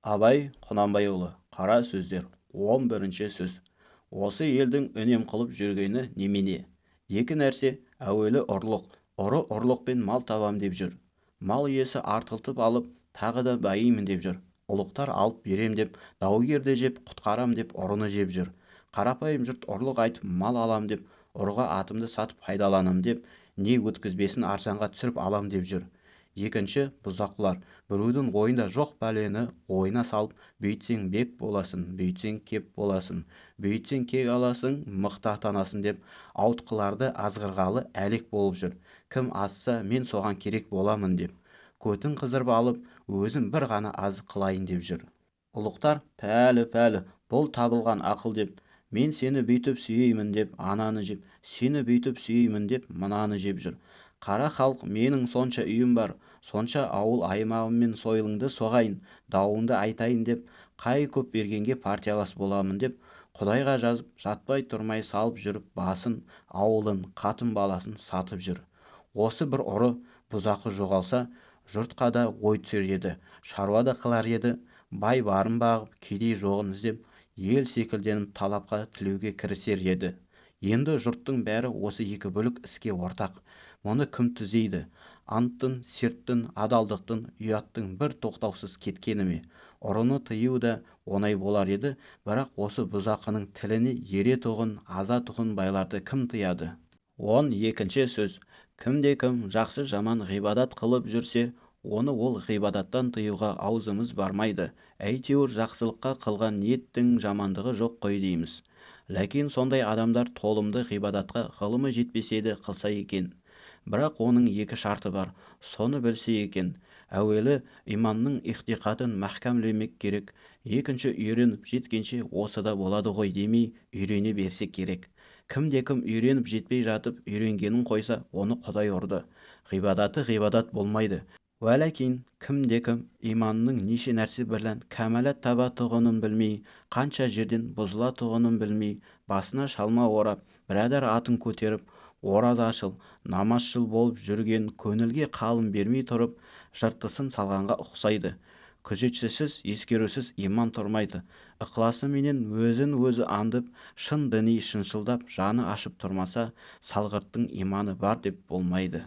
Абай Құнанбайұлы. Қара сөздер. 11-ші сөз. Осы елдің үнем қылып жүргені немене? Екі нәрсе: әуелі ұрлық. Ұры ұрлықпен мал табам деп жүр. Мал иесі артылтып алып, тағы да байимын деп жүр. Ұлықтар алып берем деп, даугерді жеп, құтқарам деп ұрыны жеп жүр. Қарапайым жұрт ұрлық айтып мал алам деп, ұрыға атымды сатып пайдаланам деп, не өткізбесін арзанға түсіріп алам деп жүр. Екінші бұзақылар. Біреудің ойында жоқ пәлені ойына салып, бүйтсең бек боласың, бүйтсең кеп боласың, бүйтсең кек аласың, мықты атанасың деп, ауытқыларды азғырғалы әлек болып жүр. Кім азса, мен соған керек боламын деп, көтін қыздырып алып, өзін бір ғана аз қылайын деп жүр. Ұлықтар пәлі, пәлі, бұл табылған ақыл деп, мен сені бүйтіп сүйеймін деп, ананы жеп, сені бүйтіп сүйеймін деп, мынаны жеп жүр. Қара халық, менің сонша үйім бар, сонша ауыл аймағыммен сойылыңды соғайын, дауыңды айтайын деп, қай көп бергенге партиялас боламын деп, құдайға жазып, жатпай тұрмай салып жүріп басын, ауылын, қатын-баласын сатып жүр. Осы бір ұры, бұзақы жоғалса, жұртқа да ой түсер еді, шаруа да қылар еді. Бай барын бағып, кедей жоғын іздеп, ел секілденіп талапқа, тілеуге кірісер еді. Енді жұрттың бәрі осы екі бүлік іске ортақ. Мұны кім түзейді? Анттың, серттің, адалдықтың, ұяттың бір тоқтаусыз кеткені ме? Ұрыны тыю да оңай болар еді, бірақ осы бұзақының тіліне еретұғын, азатұғын байларды кім тыяды? 12-ші сөз. Кімде-кім жақсы-жаман ғибадат қылып жүрсе, оны ол ғибадаттан тыюға аузымыз бармайды. Әйтеуір жақсылыққа қылған ниеттің жамандығы жоқ қой дейміз. Ләкин сондай адамдар толымды ғибадатқа ғылымы жетпесе де қылса екен. Бірақ оның екі шарты бар, соны білсе екен. Әуелі иманның иғтиқатын мәхкәмлемек керек. Екінші, үйреніп жеткенше осы да болады ғой демей, үйрене берсе керек. Кімде-кім үйреніп жетпей жатып үйренгенін қойса, оны құдай ұрды. Ғибадаты ғибадат болмайды. Уәләкин кімде-кім иманның неше нәрсе бірлән кәмәлат табатұғынын білмей, қанша жерден бұзылатұғынын білмей, басына шалма орап, бірадар атын көтеріп, оразашыл, намазшыл болып жүрген көңілге қалым бермей тұрып, жыртысын салғанға ұқсайды. Күзетшісіз, ескерусіз иман тұрмайды. Ықыласы менен өзін өзі аңдып, шын діни шыншылдап, жаны ашып тұрмаса, салғырттың иманы бар деп болмайды.